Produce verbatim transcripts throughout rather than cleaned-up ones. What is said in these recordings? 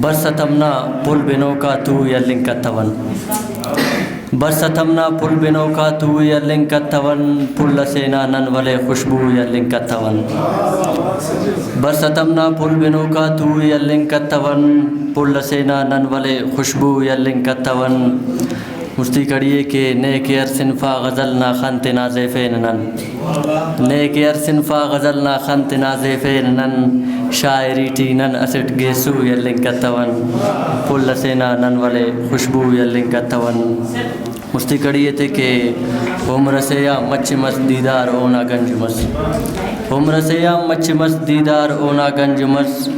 بس اتم نا پھل بنوکا تو ای ہلنگ کتون۔ بس اتم نا پھل بنوکا تو ای ہلنگ کتون، پھل اسے نا نن ولے خوشبو ای ہلنگ کتون۔ بس اتم نا پھل بنوکا تو ای ہلنگ کتون، پھل اسے نا نن ولے خوشبو ای ہلنگ کتون۔ مستی کڑی ءِ کہ نے کہ ہر صنف آ غزل نا خن تینا زیفین نن۔ نے کہ ہر صنف آ غزل نا خن تینا زیفین نن، شاعری ٹی نن اسٹ گیسو ای ہلنگ کتون، پھل اسے نا نن ولے خوشبو ای ہلنگ کتون۔ مستی کڑی ءِ تے کہ عمر اسے آ مچ مس، دیدار اونا گنج مس۔ عمر اسے آ مچ مس، دیدار اونا گنج مس۔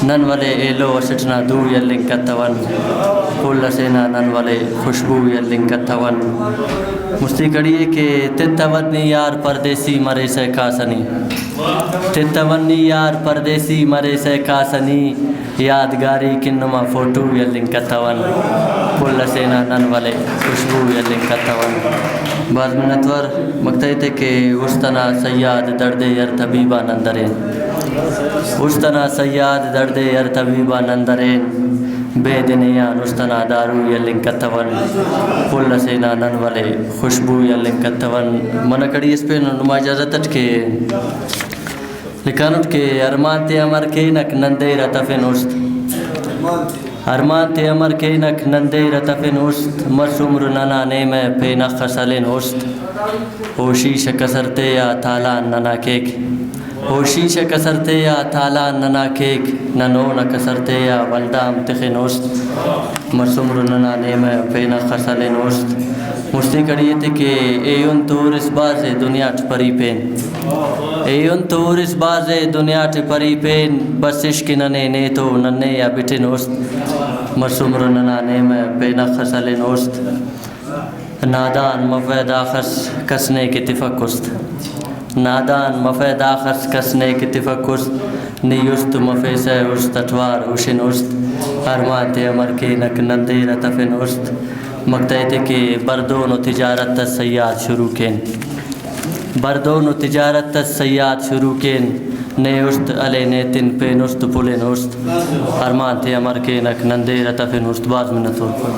نن ولے ایلو اسٹ نا دو ای ہلنگ کتون، پھل اسے نا نن ولے خوشبو ای ہلنگ کتون۔ مستی کڑی ءِ کہ تتون نی یار پردیسی مریسہ کاسہ نی۔ تتون نی یار پردیسی مریسہ کاسہ نی، یادگاری کن نما فوٹو ای ہلنگ کتون، پھل اسے نا نن ولے خوشبو ای ہلنگ کتون۔ بھاز منت وار۔ مقطع تے کہ است انا صیاد دڑد ءِ ہر طبیب آ نن درین۔ است انا صیاد دڑد ءِ ہر طبیب آ نن درین، بے دنے آن است انا دارو ای ہلنگ کتون، پھل اسے نا نن ولے خوشبو ای ہلنگ کتون۔ منہ کڑی اس پین نما اجازت اٹ کہ لکھانٹ کہ ارمان تے امر کینک نن دیر آ تفن است۔ ارمان تے امر کینک نن دیر آ تفن است، مس عمر ننا نیمہ پین اخس ہلن است۔ او شیشہ کسر تے آ تالان ننا کیک۔ او شیشہ کسر تے آ تالان ننا کیک، نن اونا کسر تے آ ولدام تخن است۔ مس عمر ننا نیمہ پین اخس ہلن است۔ مستی کڑی ءِ تے کہ ایہن تو ہورس بھازے دنیا ٹی پری پین۔ ایہن تو ہورس بھازے دنیا ٹی پری پین، بس عشق ننے نے تو ننے آ بٹن است۔ مس عمر ننا نیمہ پین اخس ہلن است۔ نادان مفہ داخس کس نے کہ تفک است۔ نادان مفہ داخس کس نے کہ تفک است۔ نی است مفیسہ است اٹ وار ہشن است۔ ارمان تے امر کینک نن دیر آ تفن است۔ مقطع تے کہ بردون و تجارت اس صیاد شروع کین۔ بردون و تجارت اس صیاد شروع کین۔ نے است ہلے نے تن پین است پلن است۔ ارمان تے امر کینک نن دیر آ تفن است۔ بھاز منت وار۔